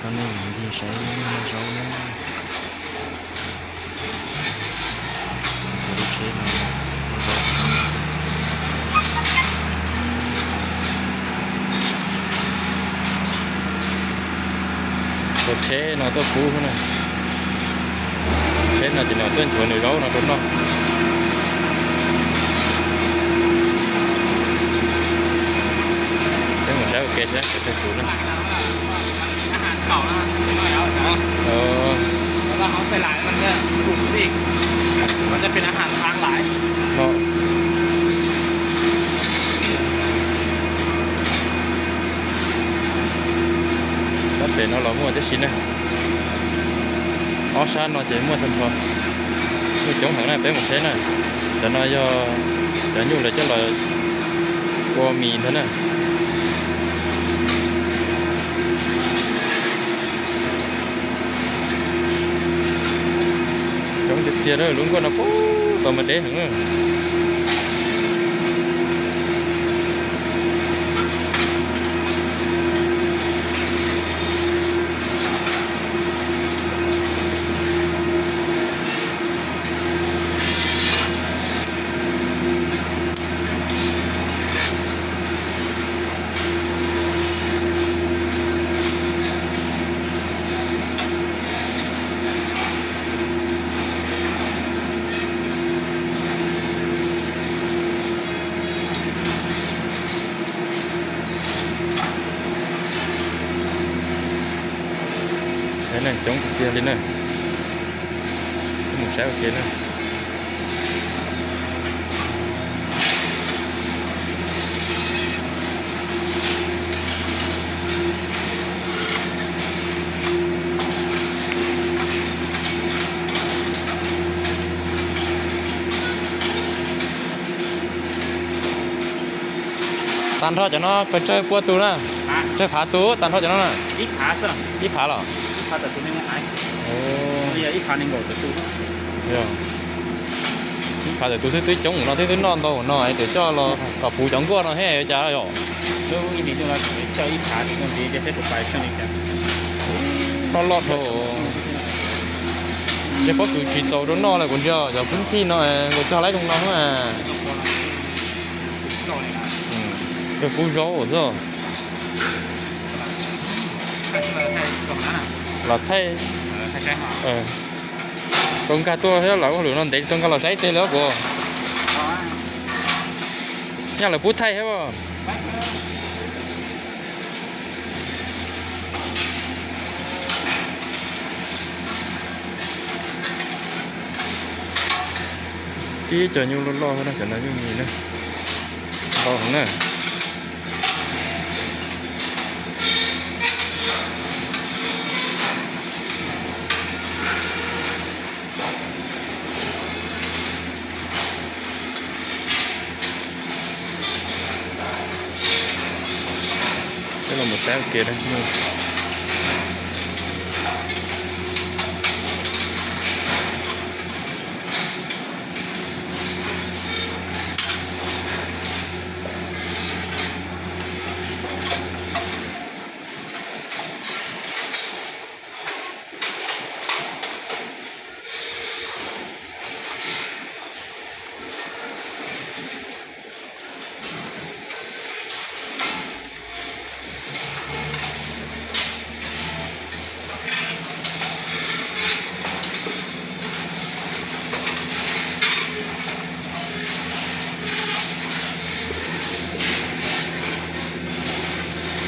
Nej ncig saib zaub na. Lub tsheb no, tua tsheb no tuaj pub na. Tsheb no ces nws tuaj nchuav nws zaub no rau noj. Peb mus saib ua ke seb puas tau tus na. Sab pem no los muaj tib si na. Ob sab no ces muaj tag nrho. Muaj coob heev na, peb mus saib na. Cov no yog cov nyuj lawv coj los ua mis ntag na. Coob tiag tiag, lub nkuaj no puag tod mas deb heev na. Coob tiag tiag li na. Peb mus saib ua ke na. Tag nrho cov no pes tsawg pua tus na? Tsawg phav tus tag nrho cov no na? Ib phav los? Ib phav tawm tus xwb twb coob no, twb twb noj ntau no es tseem coj los kom puv cov nkuaj no thiab cas yom? Loj loj dhau. Ces pob kws tsis txaus rau noj lawm kuv ntsia cov kwv tij no nkawd cog laib zoo no. Kawg kub zaub xwb. Los thaij rau nkag tuaj thiab, lawv ua lwm no ntev tsis tau nkag los saib tes li kuv. Nyaj lawv pub thaij thiab. Tib cov nyuj loj loj na, cov no nyuj mis na, ntau heev na. Peb los mus saib ua ke na.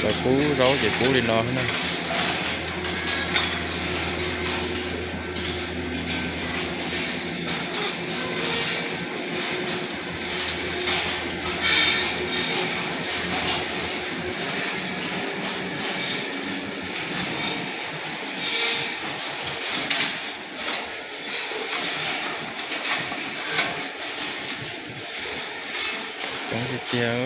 Lawv pub zaub ces pub li no na. Coob tiag tiag.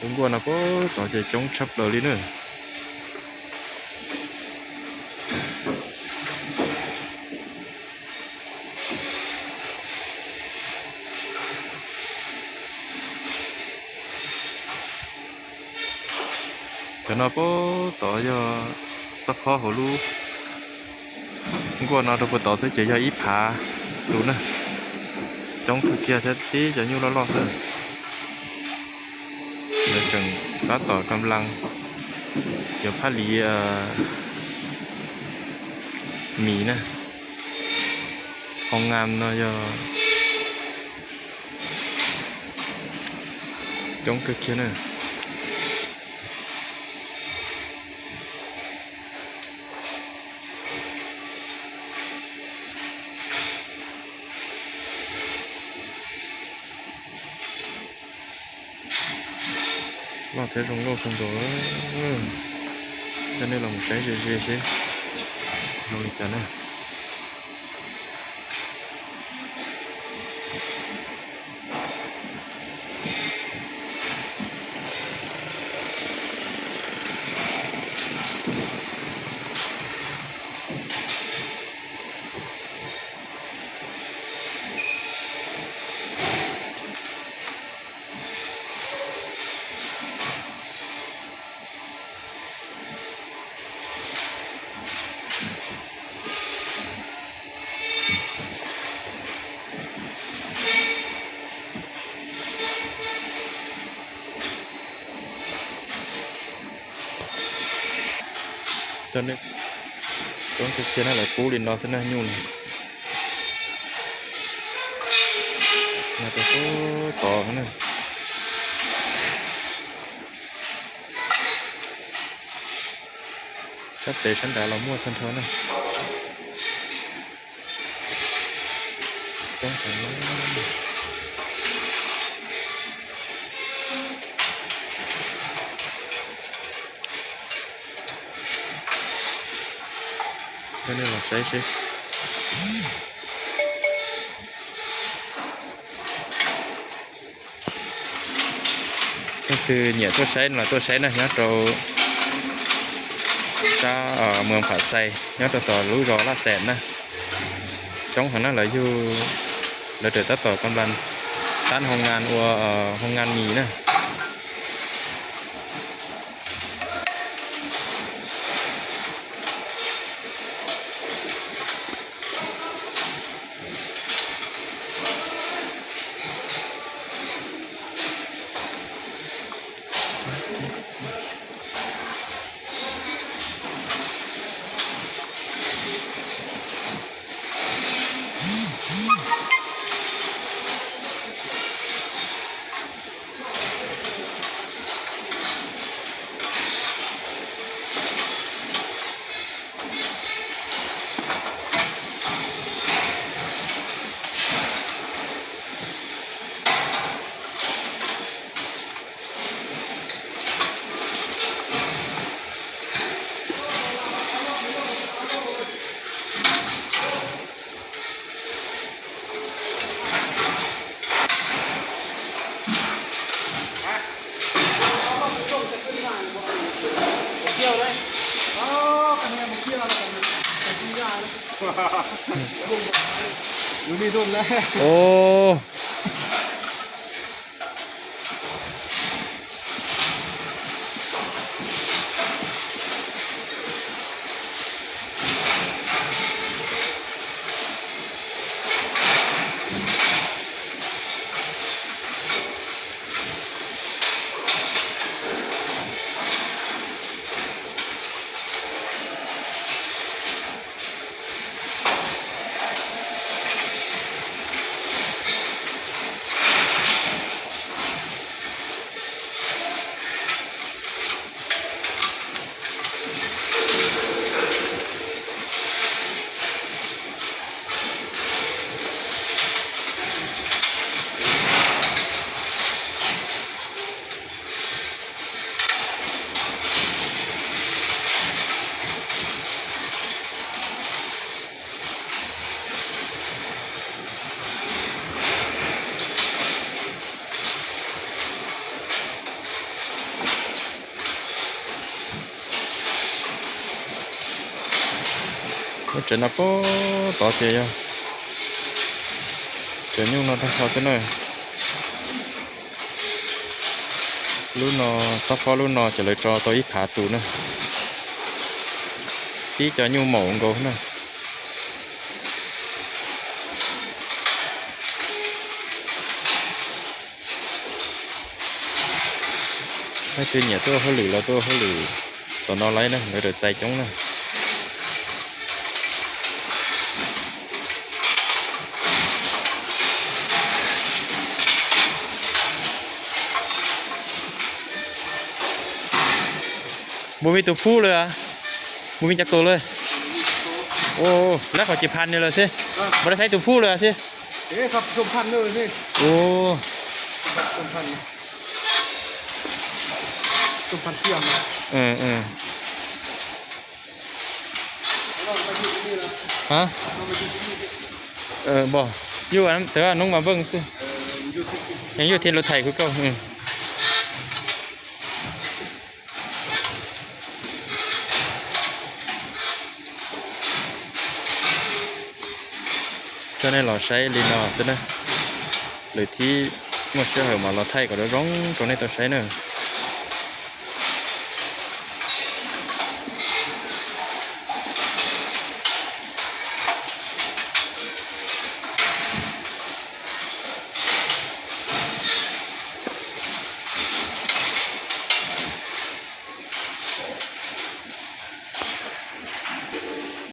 Nkuaj no puag tod ces coob tshaj plaws li na. Cov no puag tod yog xab phob hauv lub nkuaj no rau puag tod xwb ces yog ib phav tus na. Coob kawg kiag thiab tib cov nyuj loj loj xwb. Yuav tseem tab tom kam las yuav phaj li mis na. Hoo ngas no yog coob kawg kiag na. Loj thiab zoo nkauj kawg nkaus. Coj nej los mus saib ze ze seb zoo li cas na. Coob tiag tiag na, lawv pub li no xwb na nyuj. Tod na. Sab pem sab nrad los muaj tag nrho na. Coj nej los saib seb. Leej twg nyiam tuaj saib no los tuaj saib na, nyob rau sab Muas Pham Xais, nyob rau tom lub zos Laj Xeem na. Coob heev na, lawv yug, lawv tseem tab tom kam las tab hoo ngas ua hoo ngas mis na. Lub tsev no puag tod ces yog tsev nyuj no tag nrho xwb na. Lub no, xob phob lub no ces lawv tso tau ib phav tus na. Tib co nyuj maum nkaus na. Leej twg nyiam tuaj ua hauj lwm los tuaj ua hauj lwm tom no lawm na, lawv txais coob na. Npus me tus phub lawm, npus me cov kaus lawm. Lab qhov ces phaj nws lawm xwb, mas lawv saib tus phub lawm xwb. Npog, yuj tawv hnub mas npog xwb. Yeej yuj thiab lub thais kuj kauj. Coj nej los saib li no xwb na. Lwm thib muaj sij hawm mas los thaij kom zoo zoo rau nej tau saib na.